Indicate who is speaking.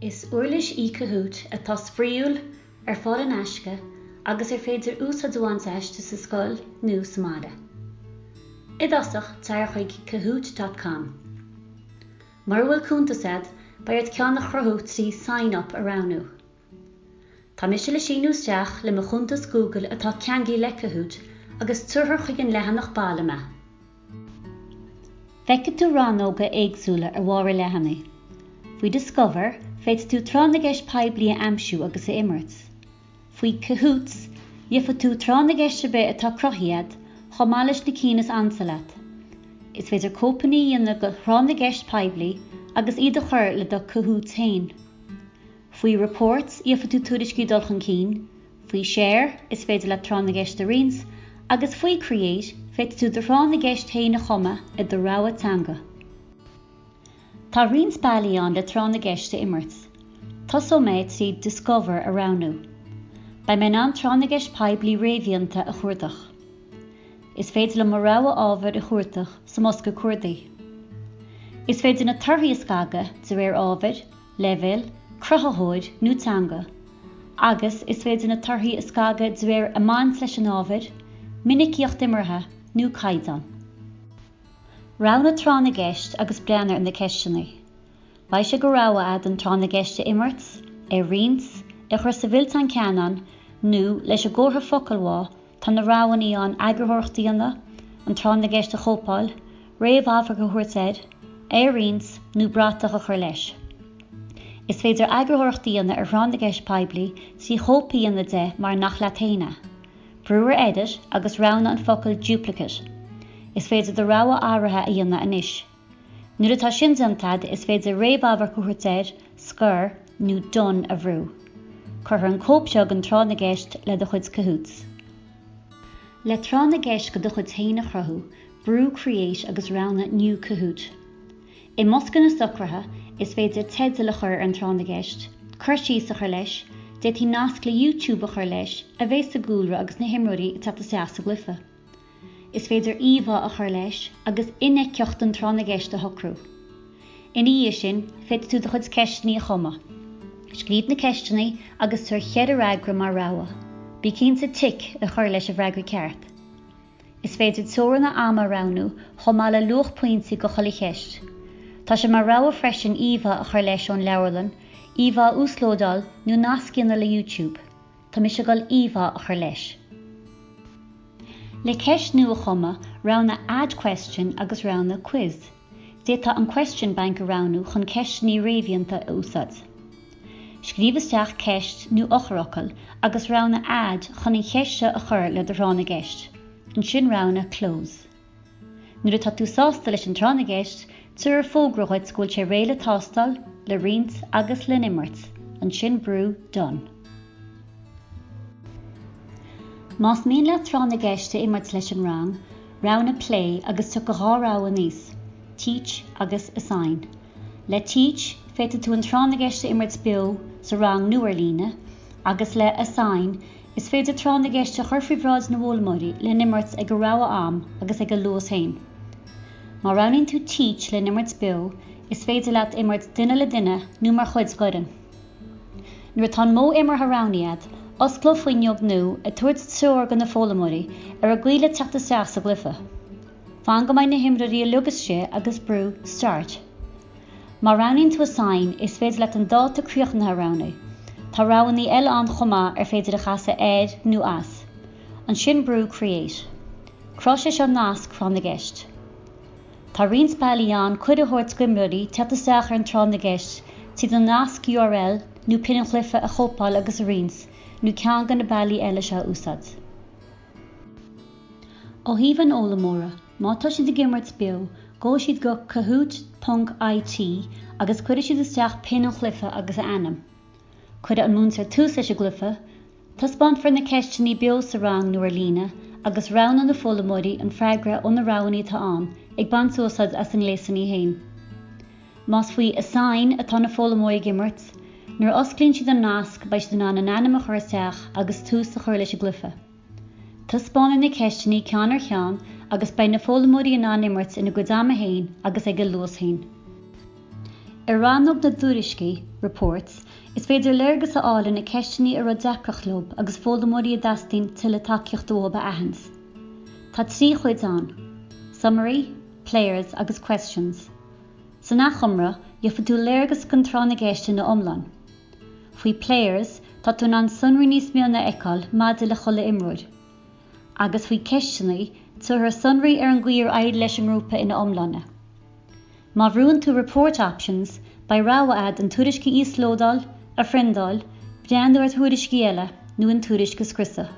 Speaker 1: Is uirlis í Kahoot atá spraíúil, ar fáil in aisce agus ar féidir úsáid a bhaint aisti sa scoil nó sa mbaile. I dtosach, téir chuig kahoot dot com. Mura bhfuil cuntas agat, beidh ort ceann a chruthú trí Sign Up a roghnú. Tá mise le síniú isteach le mo chuntas Google atá ceangailte le Kahoot agus tabharfar chuig an leathanach baile mé. Feicfidh tú rannóga éagsúla ar bharr an leathanaigh. Faoi Discover, féadfaidh tú tráth na gceist poiblí a aimsiú agus a imirt. Faoi Kahoots, gheobhaidh tú tráth na gceist ar bith atá cruthaithe agat, chomh maith leis na cinn is ansa leat. Is féidir cóipeanna a dhéanamh de thráth na gceist poiblí agus iad a chur le do Kahoots féin. Faoi Reports, gheobhaidh tú tuairiscí dul chun cinn. Faoi Share, is féidir leat tráth na gceist a roinnt, agus faoi Create, féadfaidh tú do thráth na gceist féin a chumadh i do rogha teanga. Tá roinnt bealaí ann le tráth na gceist a imirt. Tosóidh mé tríd Discover a roghnú. Beidh mé in ann tráth na gceist poiblí réamhdhéanta a chuardach. Is féidir liom mo rogha ábhair a chuardach sa mbosca cuardaigh. Is féidir na torthaí a scagadh de réir ábhair, leibhéal, cruthaitheoir nó teanga, agus is féidir na torthaí a scagadh de réir a mbaint leis an ábhar, minicíocht imeartha nó caighdeán. Roghnaigh tráth na gceist agus breathnaigh ar na ceisteanna. Beidh sé de rogha agat an tráth na gceist a imirt, é a roinnt, é a chur sa bhfillteán ceannáin nó, leis an gcomhartha focalbhá, Tá na roghanna ann eagarthóireacht a dhéanamh, an tráth na gceist a chóipeáil, réamhamharc a thabhairt air, é a roinnt, nó bratach a chur leis. Is féidir eagarthóireacht a dhéanamh ar thráth na gceist poiblí trí chóip a dhéanamh de mar nach leat féin é. Brú ar Edit agus roghnaigh an focal Duplicate. Is féidir do rogha athruithe a dhéanamh anois. Nuair atá sin déanta agat, is féidir réamhamharc a thabhairt air, scor, nó Done a bhrú. Cuirfear an cóip seo den tráth na gceist le do chuid Kahoots. Le tráth na gceist de do chuid féin a chruthú, brú Create agus roghnaigh New Kahoot. I mbosca na socruithe, is féidir teideal a chur ar an tráth na gceist, cur síos a chur leis, d'fhéadfaí nasc le YouTube a chur leis, a bheas sa gcúlra agus na himreoirí ag teacht isteach sa gcluiche. Is féidir íomhá a chur leis agus infheictheacht an tráth na gceist a shocrú. Ina dhiaidh sin, féadfaidh tú do chuid ceisteanna a chumadh. Scríobh na ceisteanna agus tabhair cheithre fhreagra mar rogha. Bí cinnte tic a chur leis an bhfreagra ceart. Is féidir teorainn ama a roghnú chomh maith le luach pointí do chuile cheist. Tá sé mar rogha freisin íomhá a chur leis ón leabharlann, íomhá a uaslódáil nó nasc a dhéanamh le YouTube. Tá mise ag dul íomhá a chur leis. Le ceist nua a chumadh, roghnaigh Add Question agus roghnaigh Quiz. D'fhéadfá an Question Bank a roghnú chun ceisteanna réamhdhéanta a úsáid. Scríobh isteach ceist nó eochairfhocal agus roghnaigh Add chun an cheist seo a chur le do thráth na gceist. Ansin roghnaigh Close. Nuair atá tú sásta leis an tráth na gceist, tabharfar fógra dhuit go bhfuil sé réidh le tástáil, le roinnt agus le n-imirt. Ansin brú Done. Más mian leat tráth na gceist a imirt leis an rang, roghnaigh Play agus tiocfaidh 2 rogha aníos, Teach agus Assign. Le Teach, féadfaidh tú an tráth na gceist a imirt beo, sa rang nó ar líne, agus le Assign, Is féidir tráth na gceist a chur faoi bhráid na bhfoghlaimeoirí le n-imirt ag a rogha am agus ag a luas féin. Má roghnaíonn tú Teach le n-imirt beo, is féidir leat imirt duine le duine nó mar chuid d'fhoireann. Nuair atá an modh imeartha roghnaithe agat, osclóidh fuinneog nua ag tabhairt treoir do na foghlaimeoirí ar an gcaoi le teacht isteach sa gcluiche. Fan go mbeidh na himreoirí uilig istigh agus brú Start. Má roghnaíonn tú Assign, is féidir leat an dáta críochnaithe a roghnú. Tá roghanna eile ann chomh maith ar féidir a chasadh air nó as. Ansin brú Create. Cruthóidh sé seo nasc thráth na gceist. Tá roinnt bealaí ann cuireadh a thabhairt d'imreoirí teacht isteach ar an tráth na gceist tríd an nasc url nó pin an chluiche a chóipeáil agus a roinnt nó ceann de na bealaí eile seo a úsáid. Ó thaobh an fhoghlaimeora, má tá siad ag imirt beo, gabhfaidh siad go kahoot ponc IT agus cuirfidh siad isteach pin an chluiche agus a ainm. Cuirfidh an múinteoir tús leis an gcluiche, taispeánfar na ceisteanna beo sa rang nó ar líne agus roghnóidh na foghlaimeoirí an freagra ó na roghanna atá ann, ag baint úsáid as a ngléasanna féin. Más faoi Assign atá na foghlaimeoirí ag imirt, nuair a osclaíonn siad an nasc beidh siad in ann a n-ainm a chur isteach agus tús a chur leis an gcluiche. Taispeánfar na ceisteanna ceann ar cheann agus beidh na foghlaimeoirí in ann imirt ina gcuid ama féin agus ag a luas féin. I rannóg na dtuairiscí, Reports, is féidir léargas a fháil ar na ceisteanna a raibh deacracht leo agus foghlaimeoirí a dteastaíonn tuilleadh tacaíochta uathu a aithint. Tá 3 chuid ann, Summary, Players agus Questions. San achoimre, gheofaidh tú léargas den tráth na gceist ina iomlán. Faoi Players, tá tú in ann sonraí níos mine a fheiceáil maidir le chuile imreoir. Agus faoi Ceisteanna, tabharfar sonraí ar an gcaoi ar éirigh leis an ngrúpa ina iomláine. Má bhrúann tú Report Options, beidh rogha a'd an tuairisc a íoslódáil, a phriondáil, breathnú ar thuairiscí eile, nó an tuairisc a scriosadh.